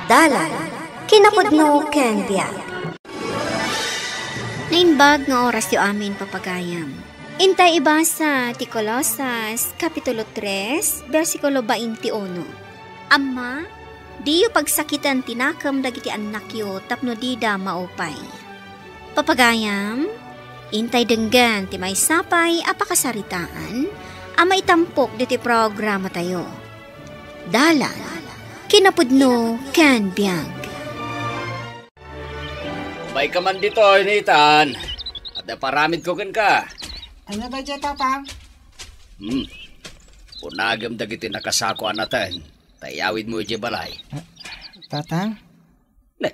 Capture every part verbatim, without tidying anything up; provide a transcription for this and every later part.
Dalan, kinapudno ken biag. Naimbag nga orasyo amin, papagayam. Intay ibasa ti Colosas, Kapitulo tres, bersikulo twenty-uno. Amma, diyo pagsakiten ti nakem dagiti annakyo tapno dida maupay. Papagayam, intay denggen ti maysa pay a pakasaritaan a maitampok ditoy programatayo. Dalan, kinapudno ken biag. Umayka man ditoy, Nathan. Adda paramidko kenka. Ania daydiay, Tatang? Hmm. Punagem dagiti nakasako a nateng, ta iyawidmo idiay balay. Ah, Tatang? Ne,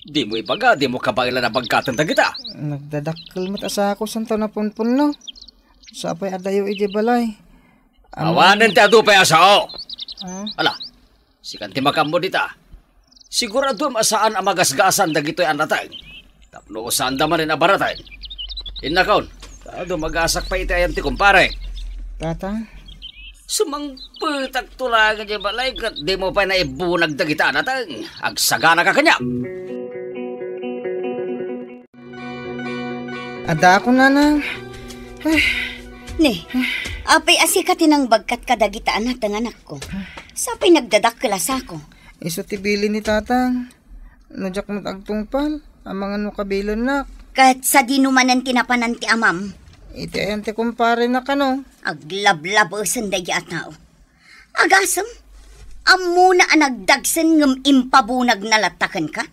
dimo ibaga, dimo kabaelan a bagkaten dagita. Nagdadakkel met a sako, saan ta napunpunno? Sapay adayo idiay balay. Am- Awanen ti adu pay a sao. Ah? Ala, sikan ti makaammo dita. Siguraduem a saan a magasgasan dagitoy a nateng. Tapno saanda manen a baraten. Innakon, ta dumagasak pay iti ayan ti kumpare. Tatang? Sumangpetakto laeng idiay balay ket dimo pay naibunag dagita a nateng. Agsaganaka kaniak. Addaakon, Nanang. Ay. Ne, apay a sika ti nangbagkat kadagita a nateng, anakko? Sapay nagdadakkel a sako. Isu ti bilin ni Tatang. No diak met agtungpal, amangan no kabilennak. Ket sadino manen ti napanan ti amam? Iti ayan ti kumparenak, kano? Aglablabesen daydiay a tao. Agasem, ammona a nagdagsen ngem impabunagna latta kenka?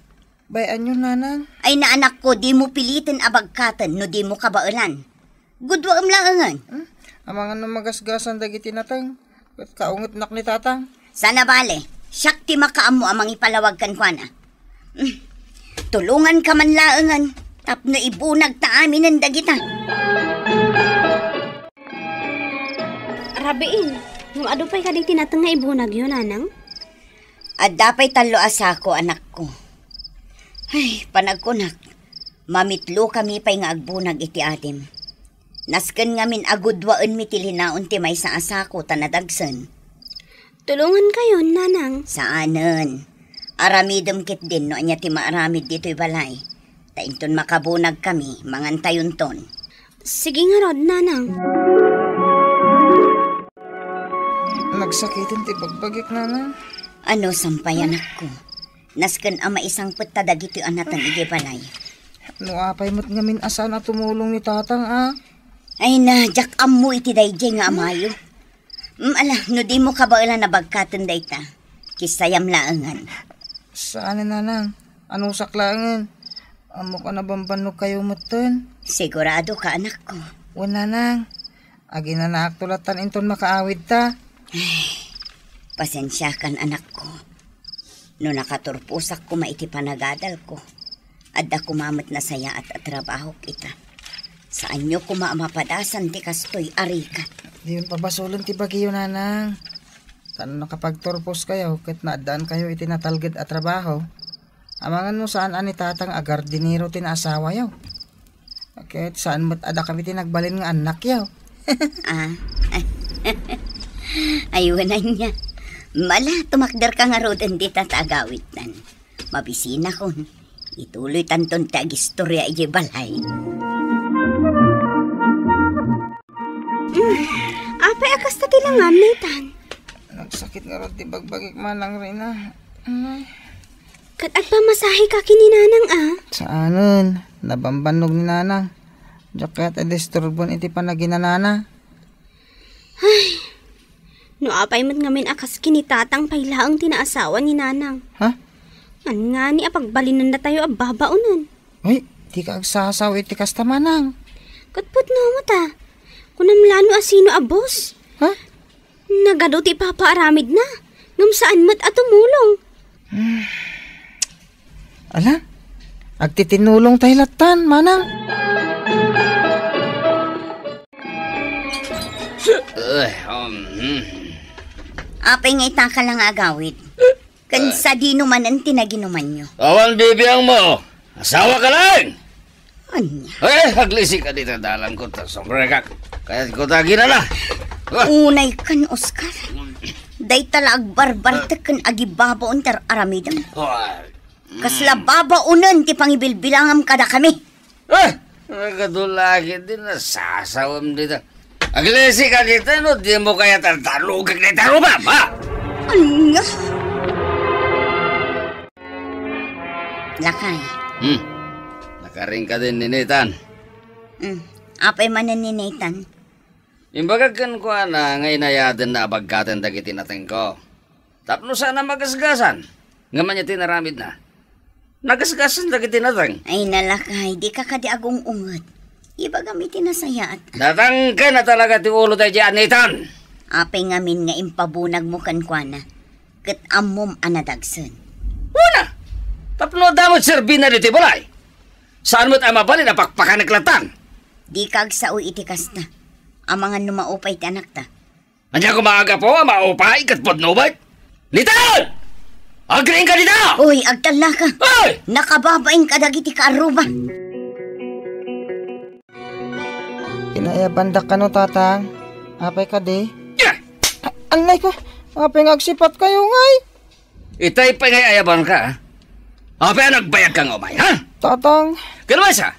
Bay-anyo, Nanang. Ay, anakko, dimo piliten a bagkaten no dimo kabaelan. Gudwaem laengen. Hmm? Amangan no magasgasan dagiti nateng ket kaungetnak ni Tatang. Saan a bale, siak ti makaammo a mangipalawag kenkuana. Hmm. Tulonganka man laengen tapno ibunagta aminen dagita. Rabiin, ngem adu pay kadi ti nateng nga ibunagyo, Nanang? Adda pay tallo a sako, anakko. Ay, panagkunak, mamitlokami pay nga agbunag iti adim. Nasken ngamin a gudwaenmi ti linaon ti maysa a sako ta nadagsen. Tulongankayon, Nanang. Saanen. Aramidem ketdin no ania ti maaramid ditoy balay. Ta inton makabunagkami, mangantayonton. Sige ngarud, Nanang. Nagsakiten ti bagbagik, Nanang. Ano, sampay, anakko? Nasken a maisangpet ta dagitoy a nateng idiay balay. No apay met ngamin a saan a tumulong ni Tatang, a? Ay na, diak ammo iti daydiay nga amayo. Mm, ala, no dimo kabaelan a bagkaten dayta, kissayam laengen. Saan, Nanang. Anusak laengen. Ammok a nabambannogkayo metten. Siguradoka, anakko? Wen, Nanang. Aginanaakto lattan inton makaawidta. Ay, pasensiakan, anakko. No nakaturposak koma iti panagadalko, adda koma met nasayaat a trabahok ita. Saanyo koma a mapadasan ti kastoy a rigat. Diyon pabasolen ti bagiyo, Nanang. Ta no nakapagturposkayo ket naaddaankayo iti natalged a trabaho, amangan no saan a ni Tatang a gardinero ti naasawayo. Ket saan met a dakami ti nagbalin nga annakyo. Ah. Ay, wen ania. Ala, tumakderka ngaruden dita ta agawidtan. Mabisinakon. Ituloytanton ti agistoria idiay balay. Mm. Apay a kasta ti langam, Nathan? Nagsakit ngarud ti bagbagik, Manang Rina. Ay. Ket agpamasahe ka ken ni Nanang, a? Saanen, nabambannog ni Nanang. Diak kayat a disturbon iti panaginanana. Ay, no apay met ngamin a kas ken ni Tatang pay laeng ti naasawa ni Nanang. Ha? Ngani a pagbalinennatayo a babaonen. Ay, dika agsasao iti kasta, Manang. Ket pudno met, a. Kunam la no a sino a boss. Ha? Nagadu ti ipapaaramidna, ngem saan met a tumulong. Ala, agtitinulongtay lattan, Manang. Eh, um, hmm. Apay nga itaka la nga agawid? Ken sadino manen ti naginumanyo? Awan bibiangmo. Asawaka laeng! Ania? Eh, aglisika dita dalanko ta sombrerka. Kayatko ta aginana. Ah. Unaykan, Oscar. Dayta la agbarbartek ken agibabaon ti ar-aramidem. Hoy. Kasla babaonen ti pangibilbilangam kadakami. Eh! Nagadu la ketdin nasasawem dita. Aglisi ka dita no dimo kayat a dalugek dayta rubam, ha? Ania? Lakay. Hmm. Nakaring ka din ni Nathan. Hmm. Apay manen ni Nathan? Imbagak kenkuana nga inayadenna a baggaten dagiti natengko. Tapno saan a magasgasan, ngem ania ti inaramidna? Nagasgasan dagiti nateng. Ay, nalakay, dika kadi agung-unget. Ibagam iti nasayaat. Natangken a talaga ti ulo daydiay a Nathan. Apay ngamin nga impabunagmo kenkuana, ket ammom a nadagsen. Una, tapno adda met serbina ditoy balay. Saan met a mabalin a pakpakanek latta. Dika agsao iti kasta. Amangan no maupay ti anakta. Ania koma a gapu a maupay ket pudno met? Nathan! Agriingka dita! Uy, agtallaka. Uy! Nakababain kadagiti kaarruba. Inaiyabandak kano, Tatang? Apay kadi? Yeah! A-, anay ko, apay nga agsipatkayo ngay? Itay pay nga ayabanka, a? Apay a nagbayagka nga umay, ha? Tatang. Ken maysa,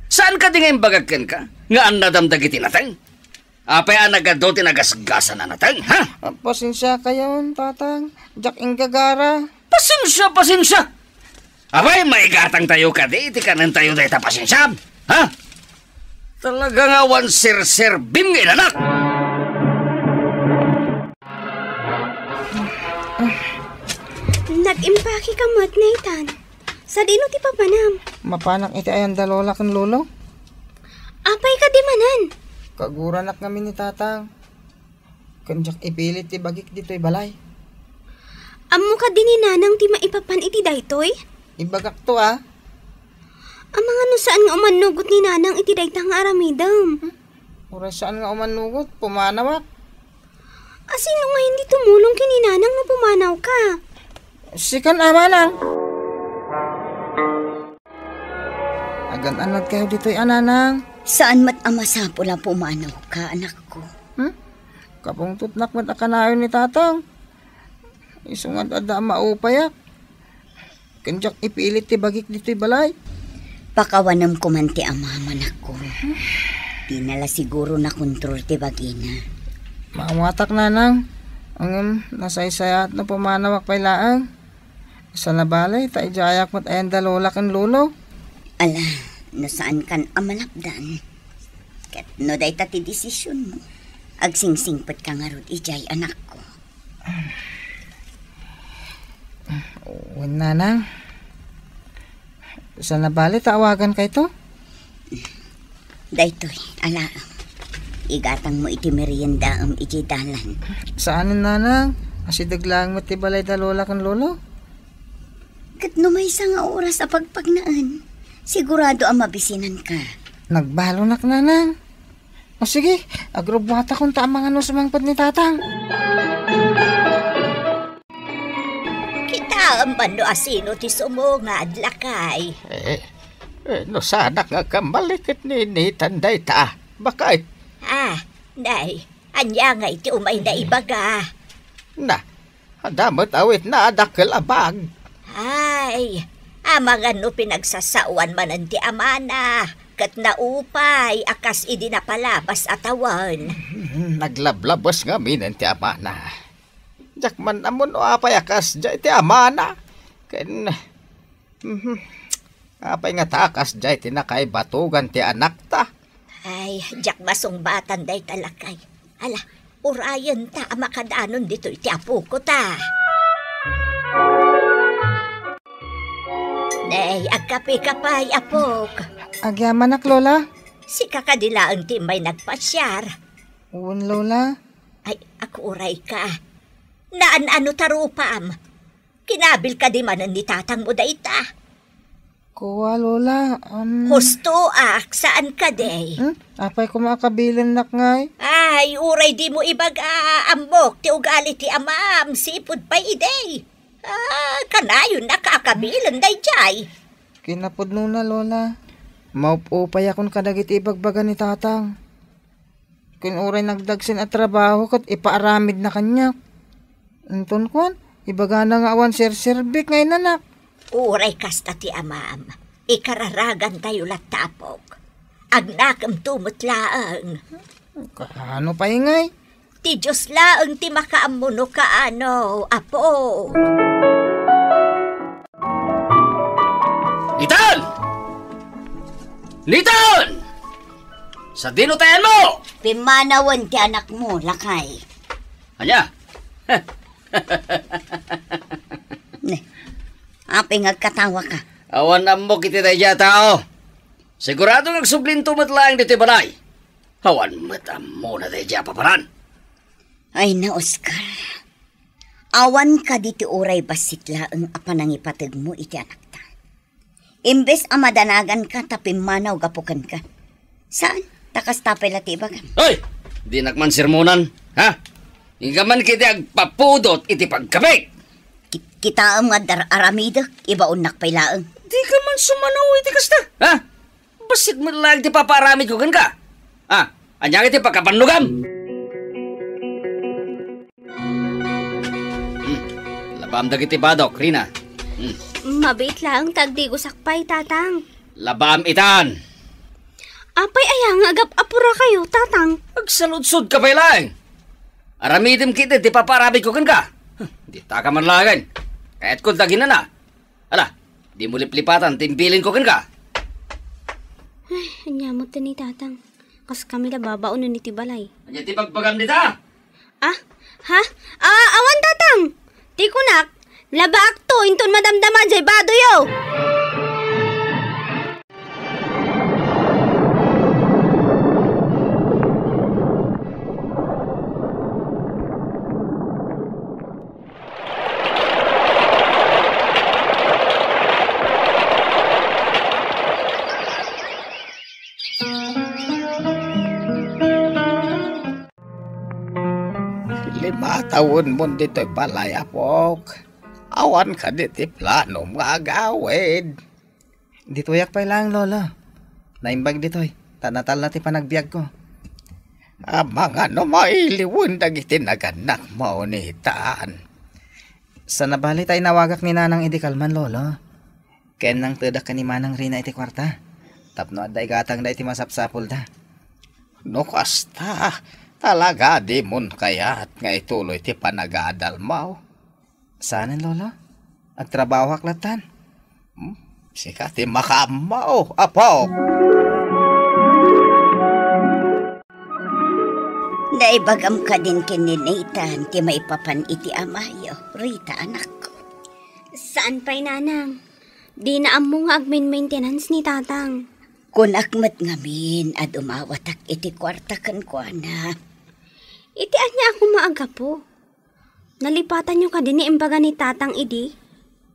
saan kadi nga imbagak kenka nga annadam dagiti nateng? Apay a nagadu ti nagasgasan a nateng, ha? Ah, pasensiakayon, Tatang. Diak inggagara. Pasensia, pasensia! Apay, maigatangtayo kadi iti kanentayo dayta pasensiam, ha? Talaga nga awan serserbim nga inanak! Nag-impake ka met, Nathan. Sadino ti papanam? Mapanak iti ayan da Lola ken Lolo. Apay kadi manen? Kaguranak ngamin ni Tatang. Ken diak ipilit ti bagik ditoy balay. Ammo kadi ni Nanang ti maipapan iti daytoy? Ibagakto, a. Amangan no saan nga umannugot ni Nanang iti dayta nga aramidem. Hmm? Uray saan nga umannugot, pumanawak. A, sino ngayen ti tumulong ken ni Nanang no pumanawka? Sikan, a, Manang. Agan-anad kayo ditoy a, Nanang. Saan met a masapul a pumanawka, anakko? Hmm? Kapungtotnak met a kanayon ni Tatang. Isu nga adda a maupayak. Ken diak ipilit ti bagik ditoy balay. Pakawanem koman ti amam, anakko. Dina la siguro nakontrol ti bagina. Maawatak, Nanang. Ngem nasaysayaat no pumanawak pay laeng. Sana bale, ta idiayak met ayan da Lola ken Lolo. Ala, no saankan a malapdan. Ket no dayta ti desisionmo, agsingsingpetka ngarud idiay, anakko. Wen, Nanang. Sana bale ta awagankayto? Daytoy, alaem. Igatangmo iti meriendaem iti dalan. Saanen, Nanang. Asideg laeng met ti balay da Lola ken Lolo. Ket no maysa nga oras a pagpagnaen, sigurado a mabisinanka. Nagbalonak, Nanang. O sige, agrubbuatakon ta amangan no sumangpet ni Tatang. Kitaem man no asino ti sumungad, lakay. Eh, eh, no saanak nga agkamali ket ni Nathan dayta, baket. Ah, nay, ania ngay ti umayna ibaga? Na, adda met awitna a dakkel a bag. Ay, amangan no pinagsasaoan manen ti amana, ket naupay a kas idi napalabas a tawen. Hmm, naglablabes ngamin ti amana. Diak man ammo no apay a kasdiay ti amana. Ken, mhm, apay ngata a kasdiay ti nakaibatogan ti anakta? Ay, diak masungbatan dayta, lakay. Ala, urayenta a makadanon ditoy ti apoko ta. Nay, agkape ka pay, apok. Agyamanak, Lola. Sika kadi laeng ti immay nagpasiar? Wen, Lola. Ay, akurayka. Naan-ano ta rupam? Kinabil kadi manen ni tatangmo dayta? Kua, Lola, um, Hustoak, saan kadi? Hmm? Apay koma a kabilennak ngay? Ay, uray dimo ibaga, ammok ti ugali ti amam, sipud pay idi. Ah, kanayonna a kabilen daydiay. Kinapudnona, Lola. Maup-upayakon kadagiti ibagbaga ni Tatang. Ken uray nagdagsen a trabaho ket ipaaramidna kaniak. Inton kuan, ibagana nga awan serserbik nga inanak. Uray kasta ti amam, ikararagantayo latta, apok. Agnakemto met laeng. Kaano pay ngay? Ti Dios laeng ti makaammo no kaano, apo. Nitan! Nitan! Sadino tayanmo? Pimmanawen ti anakmo, lakay. Ania? Ne, apay nga agkatawaka? Awan ammok iti daydiay a tao. Sigurado nga agsublinto met laeng ditoy balay. Awan met ammona daydiay a paparan. Ay na, Oscar. Awan kadi ti uray bassit laeng a panangipategmo iti anakta. Imbes a madanaganka ta pimmanaw gapu kenka. Saan? Ta kasta pay la ti ibagam. Ay! Dinak man sermonan, ha? Inka man kiti agpapudot iti pagkabig. Ki-, kitaem nga dar-, aramidek, ibaonnak pay laeng. Dika man sumanaw iti kasta, ha? Bassit met laeng ti papaaramidko kenka. Ah, ania iti pakapannogam? Hmm. Labaam dagiti badok, Rina. Hmm. Mabiit laeng ta agdigosak pay, Tatang. Labaam itan. Apay aya nga agap-apurakayo, Tatang? Agsaludsodka pay laeng. Aramidem ketdi ti papaaramidko kenka. Huh, ditaka man laeng. Kayatko daginana. Ala, dimo liplipatan ti imbilinko kenka. Ay, ania met ni Tatang? Kaskami la babaonen iti balay. Ania ti bagbagam dita? Ah? Ha? Ah, awan, Tatang! Ti kunak, labaakto inton madamdama jay badoyo! Lima tawenmon ditoy balay, apok. Awan kadi ti planom nga agawid? Ditoyak pay laeng, Lolo. Naimbag ditoy, ta natalna ti panagbiagko. Amangan no mailiwen dagiti nagannakmo, Nitan. Sana bali ta inawagak ni Nanang idi kalman, Lolo. Ken nangtedak ken ni Manang Rina iti kuarta, tapno adda igatangda iti masapsapulda. No kasta, talaga dimon kayat nga ituloy ti panagadalmo? Saanen, Lolo. Agtrabahoak lattan. Hmm? Sika ti makaammo, apo. Naibagam kadin ken ni Nathan ti maipapan iti amayo, Rita, anakko? Saan pay, Nanang. Dina ammo nga agmain-maintenance ni Tatang. Kunak met ngamin a dumawatak iti kuarta kenkuana. Iti ania a koma a gapu? Nalipatanyo kadi ni imbaga ni Tatang idi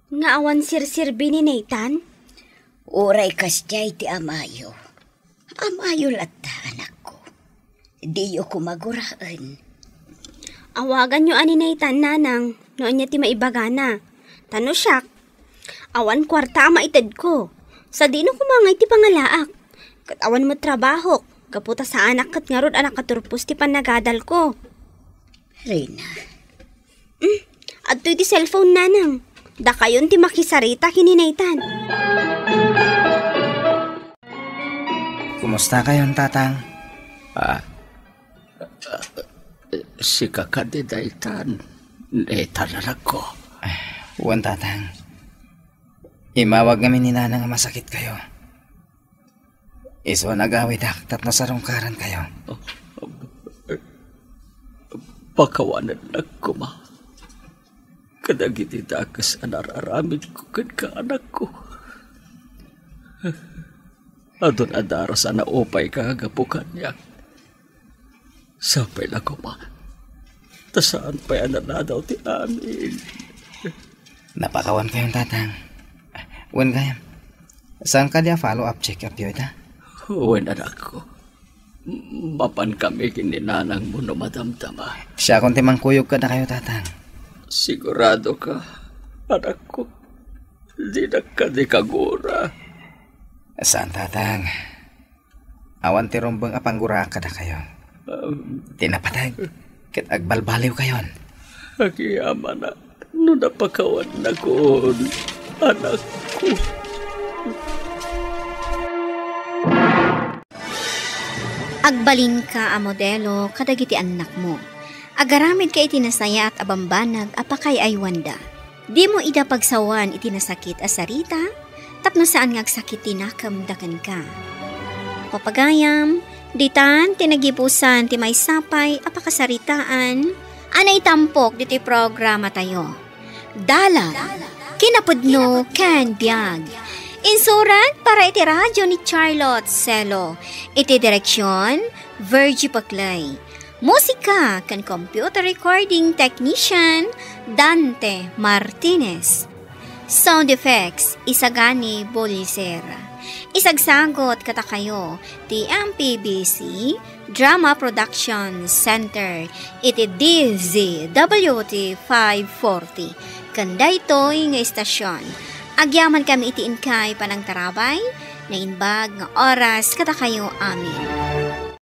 nga awan serserbi ni Nathan? Uray kasdiay ti amayo. Amayo latta, anakko. Diyo koma guraen. Awaganyo a ni Nathan, Nanang, no ania ti maibagana. Ta no siak, awan kuarta a maitedko. Sadino koma ngay ti pangalaak. Ket awan met trabahok, gapu ta saanak ket ngarud a nakaturpos ti panagadalko. Rina. Hmm, adtoy ti cellphone, Nanang. Dakayon ti makisarita ken ni Nathan. Kumusta kayon, Tatang? Ah, sika kadi daytan, Nathan, anakko? Wen, Tatang. Immawag ngamin ni Nanang a masakit kayo. Isu a nagawidak tapno sarungkaran kayo. Pakawanennak koma kadagiti dakes a nararamidko kenka, anakko. Adun a daras a naupayka gapu kaniak. Sapay la koma ta saan pay a naladaw ti amin. Napakawan kayon, Tatang. Wen gayam, saan kadi a follow-up check-up yo ita? Wen, anakko. Mapan kami ken ni nanangmo no madamdama. Siakon ti mangkuyog kadakayo, Tatang. Sigurado ka, anakko? Dinak kadi kagura? Saan, Tatang. Awan ti rumbeng a pangguraak kadakayo. Um, Ti napateg, ket agbalbaliw kayon. Agyamanak no napakawannakon, anakko. Agbalinka a modelo kadagiti annakmo. Agaramidka iti nasayaat a bambanag a pakay-aywanda. Dimo ida pagsawan iti nasakit a sarita, tapno saan nga agsakit ti nakemda kenka. Papagayam, ditan ti nagibusan ti maysa pay a pakasaritaan a naitampok ditoy programatayo. Dalan, kinapudno ken biag. Insurat para iti radyo ni Charlotte Celo. Iti direksyon, Virgie Paclay. Musika ken computer recording technician, Dante Martinez. Sound effects, Isagani Boliser. Isagsagot kadakayo ti M P B C Drama Production Center iti D Z W T five forty. Ken daytoy nga istasyon, agyamankami iti inkay panangtarabay, naimbag nga oras kadakayo amin.